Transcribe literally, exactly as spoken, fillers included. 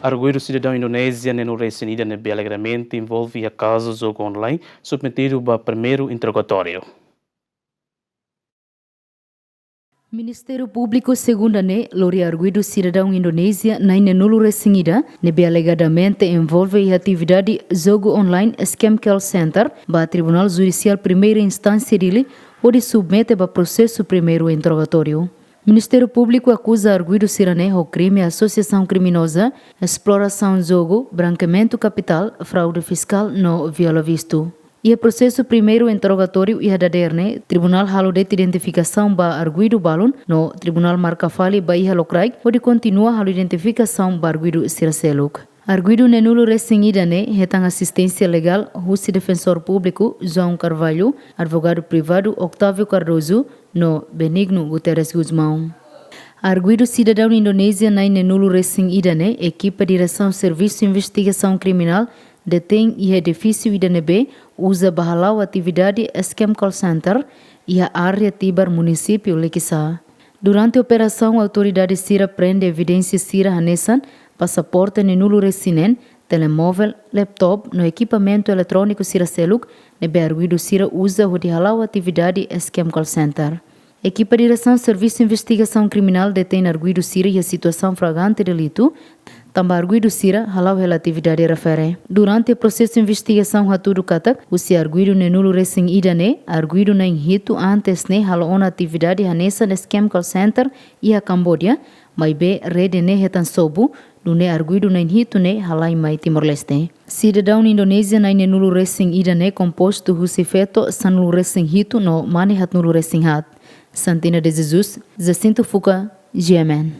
Arguidu sidadaun Indonézia neenulu-resin-ida ne'ebé alegadamente envolve iha kazu jogu online submetidu ba primeiru interrogatóriu. Ministériu Públiku segunda ne'e lori arguidu sidadaun Indonézia na'in-neenulu-resin-ida ne'ebé alegadamente envolve iha atividade jogu online scam call center ba Tribunál Judisiál Primeira Instánsia Dili, hodi submete ba prosesu primeiru interrogatóriu. Ministériu Públiku akuza arguidu sira-ne'e ho krime asosiasaun kriminoza, esplorasaun jogu, brankeamentu kapitál, fraude fiskál no viola vistu. Iha prosesu primeiru interrogatóriu iha dadeer ne'e, tribunál halo de'it identifikasaun ba arguidu balun no tribunál marka fali ba iha lokraik hodi kontinua halo identifikasaun ba arguidu sira seluk. Arguidu neenulu-resin-ida ne'e hetan asisténsia legál husi Defensór Públiku João Carvalho, advogadu privadu Octávio Cardoso no Benigno Guterres Gusmão. Arguidu sidadaun Indonézia na'in-neenulu-resin-ida ne'e ekipa Diresaun Servisu Investigasaun Kriminál detein iha edifísiu ida ne'ebé uza ba hala'o atividade scam call center iha área Tibar, munisípiu Likisá. Durante operasaun, autoridade sira prende evidénsia sira hanesan pasaporte neenulu-resin-neen, telemovel, laptop no ekipamentu eletróniku sira seluk ne'ebé arguidu sira uza hodi hala'o atividade scam call center. Ekipa Diresaun Servisu Investigasaun Kriminál detein arguidu sira iha situasaun flagrante delitu, tanba arguidu sira hala'o hela atividade refere. Durante prosesu investigasaun hatudu katak, husi arguidu neenulu-resin-ida ne'e, arguidu na'in-hitu antes ne'e halo ona atividade hanesan scam call center iha Kambodia, maibé rede ne'e hetan sobu, nune'e arguidu na'in-hitu ne'e halai mai Timor-Leste. Sidadaun Indonézia na'in-neenulu-resin-ida ne'e kompostu husi feto sanulu-resin-hitu no mane haatnulu-resin-haat. Santina de Jesus, Jacinto Fuca, G M N.